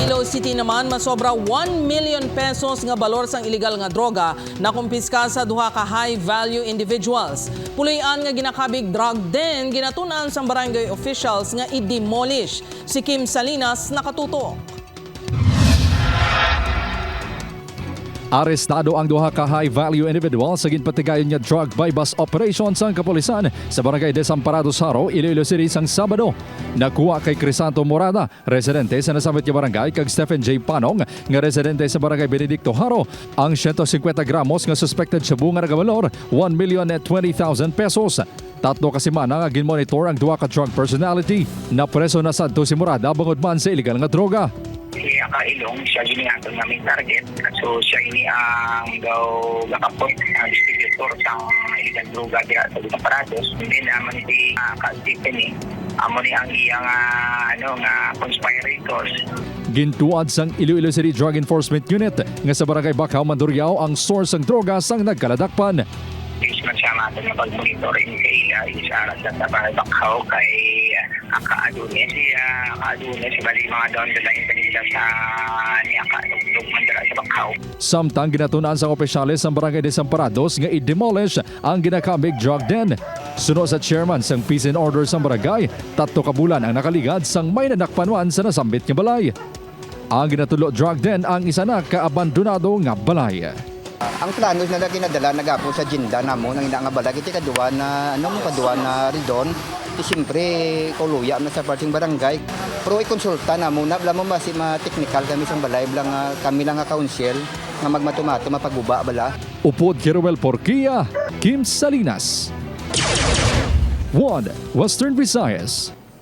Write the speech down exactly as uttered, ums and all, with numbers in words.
Iloilo City naman, masobra one million pesos nga balor sang iligal nga droga nakumpiska sa duha ka high-value individuals. Puloy-an nga ginakabig drug den ginatun-an sang barangay officials nga i-demolish. Si Kim Salinas nakatutok. Arestado ang duha ka high-value individual sa ginpatigayon nga drug buy-bust operation sang kapulisan sa Barangay Desamparados, Jaro, Iloilo City sang Sabado. Nakuha kay Crisanto Morada, residente sa nasambit nga barangay, kag Stephen J. Panong, nga residente sa Barangay Benedicto, Jaro, ang siyento singkwenta gramos nga suspected shabu nga nagabalor one million twenty thousand pesos. Tatlo ka semana nga ginmonitor ang duha ka drug personality. Napreso na sadto si Morada bangod man sa iligal nga droga. Si Aka Ilong, siya gini aton nga main target. So, siya ini ang daw gakapoy, ang distributor sang iligal droga diha sa Desamparados. And then, amo ni si, ah, Aka Stephen, eh. Amo ni ang iyang, ah, ano, nga conspirators. Gintuad sang Iloilo City Drug Enforcement Unit nga sa Barangay Bacao, Mandurriao ang source sang droga sang nagkaladakpan. Based man sa aton nga pag-monitoring kay, ah, isa ra sa Barangay Bacao kay, ah, Aka Adonis. Si, ah, Aka Adonis, bali mga down the line kanila sa ni Aka Lugdog man dira sa Bacao. Samtang ginatun-an sang opisyales sang Barangay Desamparados nga i-demolish ang ginakabig drug den. Suno sa chairman sang peace and order sang barangay, tatlo ka bulan ang nakaligad sang may nadakpan man sa nasambit nga balay. Ang ginatudlo drug den ang isa na ka abandonado nga balay. Ang plano na lagi nadala nagapo sa agenda namon ang ina nga balay, kay kaduwa na, ano mo, kaduwa na reason, di siyempre kaluya na sa parting barangay. Pero ikonsulta namo na, bala mo, basi ma-technical kami sang balay, bala nga kami lang nga council nga magmatumato mapaguba bala. Upod kay Roel Porquia, Kim Salinas, One Western Visayas.